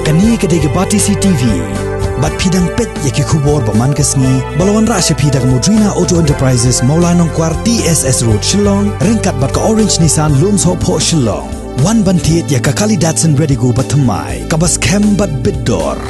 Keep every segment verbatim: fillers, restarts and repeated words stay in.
Kane ka dei ka Batesi TV. Bad phi dang peit ïa ki khubor ba man ka sngi ba la wanrah sha phi da ka Modrina Auto Enterprises, Mawlai Nongkwar, T S S Road, Shillong, ryngkat bad ka Orange Nissan, Lumsopho, Shillong. Wan ban thied ïa ka Kali Datsun Redigo ba thymmai, kaba skhem bad bit dor.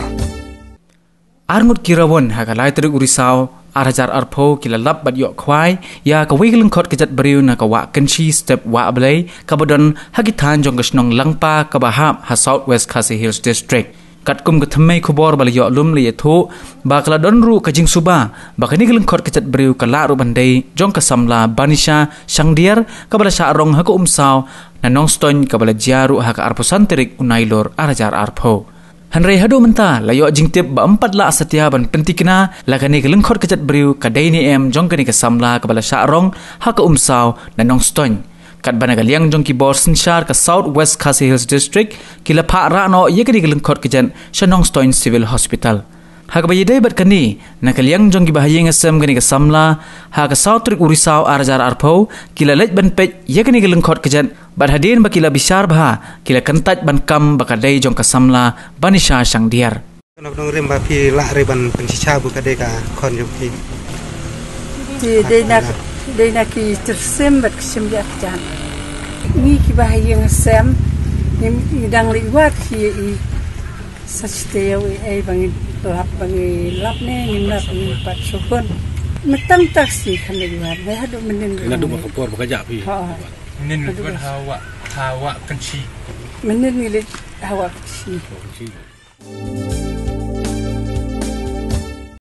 Arngut ki rawon ha ka lai tarik u Risaw ar hajar arphew ki la lap bad ïoh khwai ïa kawei ka lyngkhot kjat briew na ka Wah Kynshi step Wah Blei kaba don ha ki thaiñ jong ka shnong Langpa kaba hap ha South West Khasi Hills District. Katkum ka thymmei khubor ba la ïoh lum la ïathuh ba ka la don ruh ka jingsuba ba kane ka lyngkhot kjat briew ka lah ruh ban dei jong ka samla Banisha Shangdiar kaba la shah rong ha ka Umsaw na Nongstoiñ kaba la jia ruh ha ka arphew san tarik u Nailur ar hajar arphew. Hynrei haduh mynta la ïoh jingtip ba ym pat lah satia ban pynthikna la kane ka lyngkhot kjat briew ka dei ne em jong kane ka samla kaba la shah rong ha ka Umsaw na Nongstoiñ. Katba na ka liang jong ki bor synshar ka South West Khasi Hills District ki la phah rah noh ïa kane ka lyngkhot kjat sha Nongstoiñ Civil Hospital. Ha kaba ïadei bad kane, na ka liang jong ki bahaïing hasem kane ka samla, ha ka saw tarik u Risaw ar hajar arphew ki la leit ban peit ïa kane ka lyngkhot kjat bad hadien ba ki la bishar bha ki la kyntait ban kam ba ka dei jong ka samla Banisha Shangdiar. Nongrim ba phi lah re ban pynshisha ba ka dei ka khon jong phi. Te dei na, dei na ki tyrsim bad ki shim ïa ka jan. Ngi ki bahaïing hasem, ngi, ngi dang leit wad ki ïa i. Sa shisha ïa u ei ba ngi lap, ba ngi lap ne ngim lap, ngim pat shu khun. Mynta taxi kan leit wad, ba haduh mynnin. Kane haduh ba ka por ba ka jah phi. Ha, ha. Mynnin leit wad ha Wah, ha Wah Kynshi. Mynnin ngi leit ha Wah Kynshi.